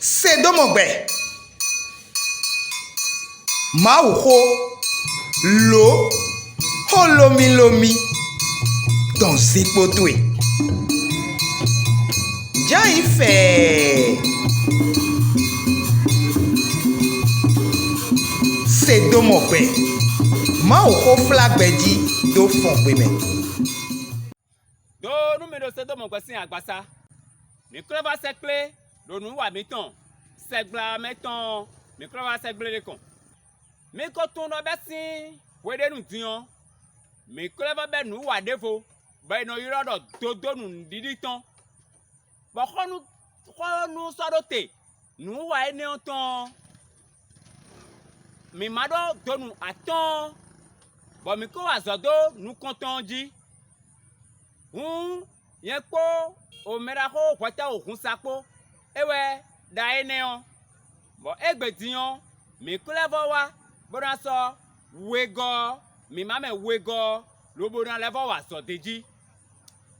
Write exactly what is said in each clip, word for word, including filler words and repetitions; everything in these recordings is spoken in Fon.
Se dó mɔ gbɛ. Mawuxó, lǒ, xó lómílómí dɔn zinkpo towe. Jǎ yi fɛɛ. Se dó mɔ gbɛ. Mawuxó flá gbɛ jí dó fɔn gbe mɛ. Do nú mi ɖo Sodómu gbɛ sín agbaza. Mǐ klɔ́ vá sɛkplé ɖo nǔwiwa mǐtɔn sɛgbla mɛ tɔn ɔ́, mǐ klɔ́ vá sɛgblé ɖé kɔn. Mi ko tunwun ɖɔ bɛ́ sín hweɖénu din ɔ́, mǐ klɔ́ vá bɛ́ nǔwiwa ɖěvo bɔ è nɔ ylɔ́ ɖɔ dodónu nǔɖiɖi tɔn, bɔ xɔ́nú xɔ́nú sɔ́ ɖó te nǔwiwa énɛ́ ɔ́ tɔn ɔ́, mǐ ma ɖó donu atɔ́ɔ́n, bɔ mǐ ko wa azɔ̌ dó nukɔntɔn ɔ́ jí. Hǔn, nyɛ kpó omɛɖaxó hwɛtɛ́ wǒhunsa kpó, é wɛ ɖa énɛ́ ɔ́, bɔ égbé din ɔ́, mǐ ko lɛ́ vɔ́ wá bó ná sɔ́ wegɔ́ ɔ́, mǐ má mɛ wegɔ́ ɔ́, lobo ná lɛ́ vɔ́ wa azɔ̌ d'é jí.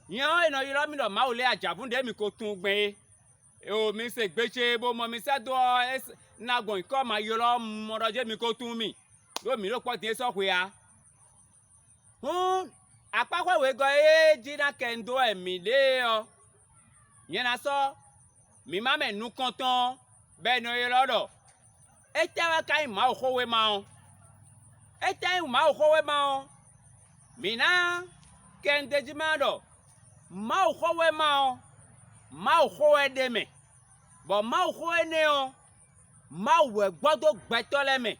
Nyɛ ɔ́, è nɔ ylɔ́ mì ɖɔ Mawu lɛ́ɛ ajǎvún ɖě mǐ ko tunwun gbɛn é. Eo mi se gbe ce bo mɔ mi sɛ́ dó ɔ́, é ná gbɔn nyǐkɔ ma ylɔ́ mɔ ɖɔ jɛ́n mi ko tunwun mì, ɖó mǐ ɖo kpɔ́ din é sɔ́ hwe ǎ. Hǔn, akpáxwé wegɔ́ e jí ná kɛ un dó wɛ mǐ ɖe é ɔ́, nyɛ ná sɔ́ mǐ má mɛ nukɔntɔn ɔ́, bɔ è nɔ ylɔ́ ɖɔ: Étɛ́ wɛ ka nyí Mawuxówéma ɔ́? Étɛ́ nyí Mawuxówéma ɔ́? Mǐ ná kɛ un d'é jí má ɖɔ Mawuxówéma ɔ́, Mawuxó wɛ ɖ'é mɛ, bɔ Mawuxó énɛ́ ɔ́, Mawu wɛ gbɔ dó gbɛtɔ́ lɛ́ɛ mɛ,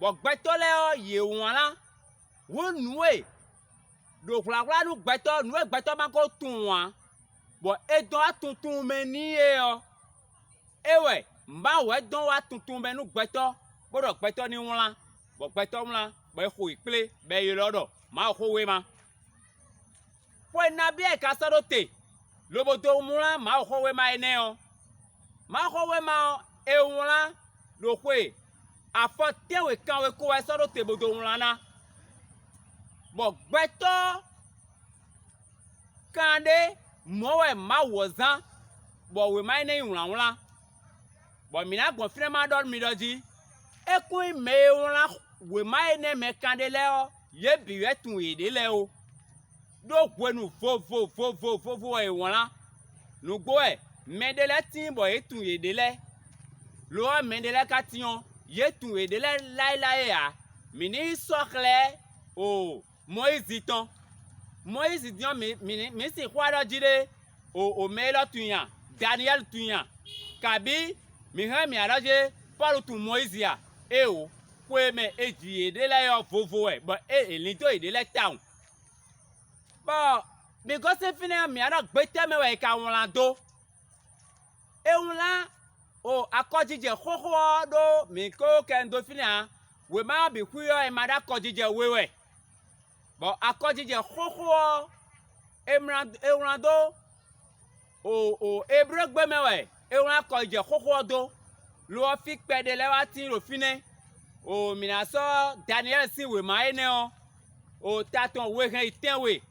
bɔ gbɛtɔ́ lɛ́ɛ ɔ́, yě wlán hú nǔ e ɖo hwlǎhwlá nú gbɛtɔ́, nǔ e gbɛtɔ́ ma ko tunwun ǎ, bɔ è dɔn wá tunwun tunwun mɛ n'i é ɔ́, é wɛ Mawu wɛ dɔn wá tunwun tunwun mɛ nú gbɛtɔ́, bó ɖɔ gbɛtɔ́ ní wlán, bɔ gbɛtɔ́ wlán, bɔ è xo yě kplé, bɔ è ylɔ́ ɖɔ Mawuxówéma. Xwe nabí wɛ è ka sɔ́ ɖó te, lobo dó wlán Mawuxówéma énɛ́ ɔ́? Mawuxówéma ɔ́, è wlán ɖo xwe afɔ tɛ́nwe kanwe ko wɛ sɔ́ ɖó te bó dó wlán ná, bɔ gbɛtɔ́ kanɖé mɔ̌ wɛ Mawu ɔ́ zán, bɔ wěma énɛ́ nyí wlǎnwlán. Bɔ mǐ ná gbɔn fínɛ́ ma ɖɔ nú mi ɖɔ jí: é kún nyí mɛ e wlán wěma énɛ́ mɛ kanɖé lɛ́ɛ ɔ́, yě bǐ wɛ tunwun yěɖée lɛ́ɛ ó. Ɖó hwenu vovo vovo vovo wɛ è wlán; nǔgbó wɛ mɛɖé lɛ́ɛ tíin bɔ yě tunwun yěɖée lɛ́ɛ; lo ɔ́, mɛɖé lɛ́ɛ ka tíin ɔ́, yě tunwun yěɖée lɛ́ɛ láéláé ǎ. Mǐ ní yi sɔ́ xlɛ́ o Mɔyízi tɔn. Mɔyízi din ɔ́, mǐ mǐ ní mǐ sixú wa ɖɔ jí ɖé o o mɛ élɔ́ tunwun i a? Daniyɛ́li tunwun i a? Kabǐ mǐ hɛn mǐ a ɖɔ jí Pɔ́lu tunwun Mɔyízi a? Éeǒ, xwe e mɛ è ji yěɖée lɛ́ɛ ɔ́ vovo wɛ, bɔ é è lin dó yěɖée lɛ́ɛ tawun. Bɔ mǐ gosín fínɛ́ ɔ́, mǐ a ɖɔ gbe tɛ́ mɛ wɛ è ka wlán dó? É wlán o akɔjijɛ xóxó ɔ́ ɖó mǐ ko kɛ un dó fínɛ́ ǎ; wěma ɔ́ bǐ xwí ɔ́, è ma ɖó akɔjijɛ we wɛ, bɔ akɔjijɛ xóxó ɔ́, è mlá è wlán dó o o Ebléegbe mɛ wɛ è wlán akɔjijɛ xóxó ɔ́ dó. Lo ɔ́, fí kpɛɖé lɛ́ɛ wá tíin ɖo fínɛ́. O mǐ ná sɔ́ Daniyɛ́li sín wěma énɛ́ ɔ́, o ta tɔn wehɛn yi tɛ́nwe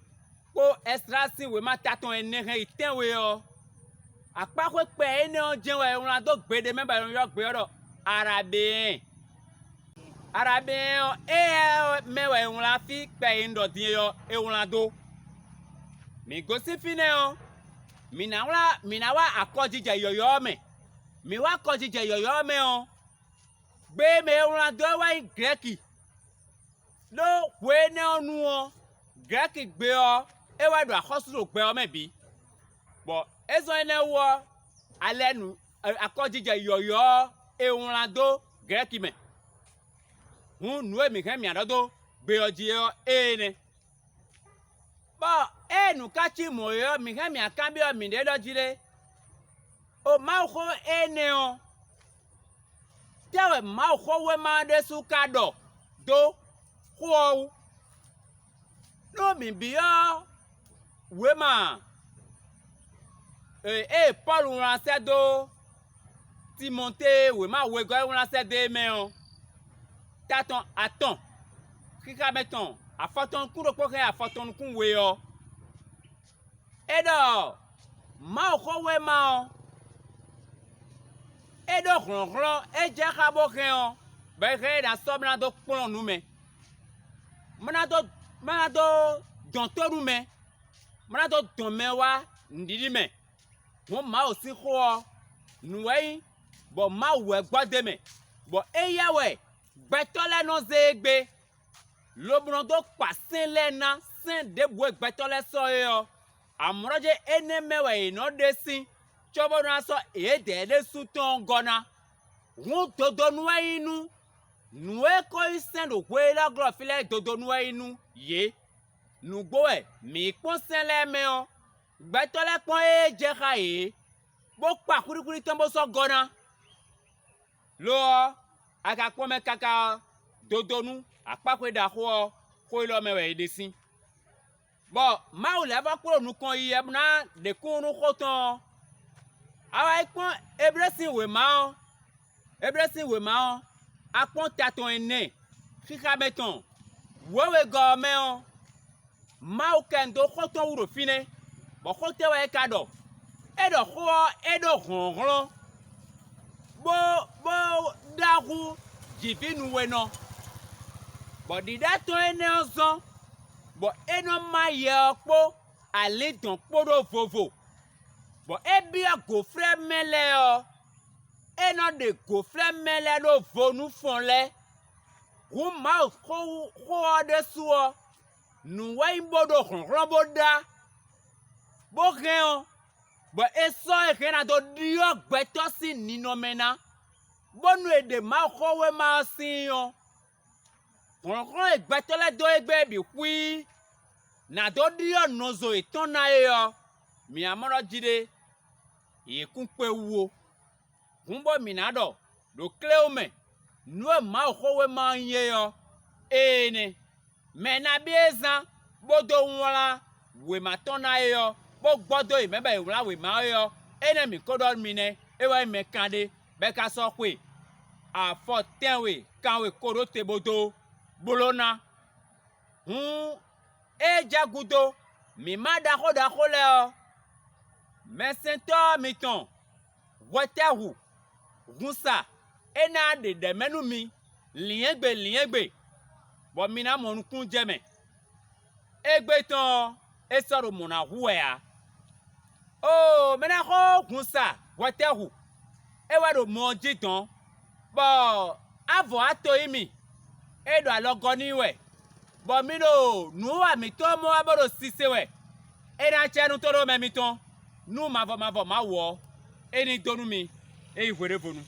kpó Ɛslá sín wěma ta tɔn e è nɔ hɛn yi tɛ́nwe ɔ́, akpáxwé kpɛ énɛ́ ɔ́ jɛ́n wɛ è wlán dó gbe ɖé mɛ bɔ è nɔ ylɔ́ gbe ɔ́ ɖɔ Arabɛɛn. Arabɛɛn ɔ́, éyɛ́ mɛ wɛ è wlán fí kpɛ e un ɖɔ din é ɔ́, è wlán dó. Mǐ gosín fínɛ́ ɔ́, mǐ ná wlá mǐ ná wá akɔjijɛ yɔ̌yɔ́ ɔ́ mɛ. Mǐ wá akɔjijɛ yɔ̌yɔ́ ɔ́ mɛ ɔ́, gbe e mɛ è wlán dó é wɛ nyí Glɛ̌ki. Ɖó hwe énɛ́ ɔ́ nu ɔ́, Glɛ̌ki gbe ɔ́, é wɛ ɖo axɔ́sú ɖo gbɛ ɔ́ mɛ bǐ, bɔ é zɔ́n énɛ́ wú ɔ́, alɛ nu akɔjijɛ yɔ̌yɔ́ ɔ́, è wlán dó Glɛ̌ki mɛ. Hǔn nǔ e mǐ hɛn mǐ a ɖɔ dó gbe ɔ́ jí é ɔ́, ée nɛ́. Bɔ ée nǔ ka cí mɔ̌ é ɔ́, mǐ hɛn mǐ a kanbyɔ́ mǐɖée ɖɔ jí ɖé: O Mawuxó énɛ́ ɔ́, tɛ́ wɛ Mawuxówéma ɔ́ ɖésú ka ɖɔ dó xó ɔ́ wú? Nú mǐ byɔ́ wěma e ée Pɔ́lu wlán sɛ́ dó Timɔtée wěma wegɔ́ e wlán sɛ́ dó é mɛ ɔ́, ta tɔn atɔn, xixa mɛ tɔn afɔtɔn nukún ɖokpó hɛn afɔtɔn nukún we ɔ́, é ɖɔ Mawuxówéma ɔ́, É ɖó hlɔ̌nhlɔ́n, é jɛ xá bó hɛn ɔ́, bɔ è hɛn ɛ ná sɔ́ bó ná dó kplɔ́n nǔ mɛ. Má ná dó má ná dó dɔn tó nú mɛ, má ná dó dɔn mɛ wá nǔɖiɖi mɛ. Hǔn Mawu sín xó ɔ́, nǔ wɛ nyí, bɔ Mawu wɛ gbɔ́ d'é mɛ, bɔ éyɛ́ wɛ gbɛtɔ́ lɛ́ɛ nɔ zé e gbé, lobo nɔ dó kpa sɛ́n lɛ́ɛ ná sɛ́n ɖěbǔ e gbɛtɔ́ lɛ́ɛ sɔ́ é ɔ́. Amlɔ́ jɛ́n énɛ́ mɛ wɛ yě nɔ ɖe sín, cóbónú ná sɔ́ yědɛɛ ɖésú tɔn ɔ́ gɔ́ ná. Hǔn dodonu wɛ nyí nú nǔ e ko nyí sɛ́n ɖo hwe élɔ́ glɔ́ fí lɛ́ɛ dodonu wɛ nyí nú yě. Nǔgbó wɛ mǐ yi kpɔ́n sɛ́n lɛ́ɛ mɛ ɔ́, gbɛtɔ́ lɛ́ɛ kpɔ́n ée jɛ xá yě, bó kpa xwlíxwlí tɔn bó sɔ́ gɔ́ ná. Lo ɔ́, a ka kpɔ́n mɛ káká ɔ́, dodonu akpáxwé ɖaxó ɔ́, xó élɔ́ mɛ wɛ è ɖe sín. Bɔ Mawu lɛ́ vɔ́ kpló nukɔn yiyi wɛ bó ná ɖe kúnnu nú xó tɔn ɔ́. A wá yi kpɔ́n Eblée sín wěma ɔ́, Eblée sín wěma ɔ́, a kpɔ́n ta tɔn ɛnɛ, xixa mɛ tɔn wěwegɔ́ ɔ́ mɛ ɔ́, Mawu kɛ nu dó xó tɔn wú ɖo fínɛ́. Bɔ xó tɛ́ wɛ é ka ɖɔ? É ɖɔ xó ɔ́, é ɖó hlɔ̌nhlɔ́n, bó bó ɖaxú jǐví nú we nɔ, bɔ ɖiɖá tɔn énɛ́ ɔ́ zɔ́n, bɔ é nɔ má yɛ ɔ́ kpó alǐndɔ̌n kpó ɖó vovo, bɔ é byɔ́ gǒflɛ́mɛ lɛ́ɛ ɔ́, é nɔ ɖe gǒflɛ́mɛ lɛ́ɛ ɖó vo nú fɔn lɛ́ɛ. Hǔn Mawu xó ɔ́ ɖésú ɔ́, nǔ wɛ nyí bó ɖó hlɔ̌nhlɔ́n bó ɖá, bó hɛn ɔ́, bɔ è sɔ́ ɛ hɛn ná dó ɖyɔ́ gbɛtɔ́ sín ninɔmɛ ná, bónú è ɖe Mawuxówéma ɔ́ sín ɔ́, hlɔ̌nhlɔ́n e gbɛtɔ́ lɛ́ɛ dó égbé é bǐ xwíí, nǎ dó ɖyɔ́ nɔzo yětɔn ná é ɔ́, mǐ ná mɔ ɖɔ jí ɖé, yě kún kpé wú ó. Hǔn bɔ mǐ ná ɖɔ ɖo Kleo mɛ, nǔ e Mawuxówéma ɔ́ nyí é ɔ́, ée nɛ́. Mɛ nabí e zán bó dó wlán wěma tɔn ná é ɔ́, bó gbɔ dó yě mɛ bɔ yě wlán wěma ɔ́ é ɔ́, énɛ́ mǐ ko ɖɔ nú mi nɛ́; é wɛ nyí mɛ kanɖé, bɔ é ka sɔ́ xwe afɔ tɛ́nwe kanwe ko ɖó te bó dó bló ná. Hǔn, ée jɛ gúdo mǐ má ɖaxó ɖaxó lɛ́ɛ ɔ́, mɛsɛntɔ́ ɔ́ mitɔn, hwɛtɛ́hu, hunsa, é ná ɖe ɖɛ̌ mɛ nú mi lǐnyɛ́gbe lǐnyɛ́gbe, bɔ mi ná mɔ nukúnnú jɛ mɛ. Égbé tɔn ɔ́, é sɔ́ ɖo mɔ̌ ná hu wɛ ǎ. Oo, mɛ ná xo hunsa hwɛtɛ́hu, é wɛ ɖo mɔ ɔ́ jí dɔ̌n, bɔ avɔ̌ ato nyí mì, é ɖo alɔgɔ́ n'i wɛ, bɔ mi ɖo nǔwiwa mǐtɔn mɔ wɛ bó ɖo sise wɛ. É ná acɛ nú tóɖomɛ mitɔn, nú mavɔ mavɔ Mawu ɔ́, é ní dó nú mi, é nyí hweɖěvonu.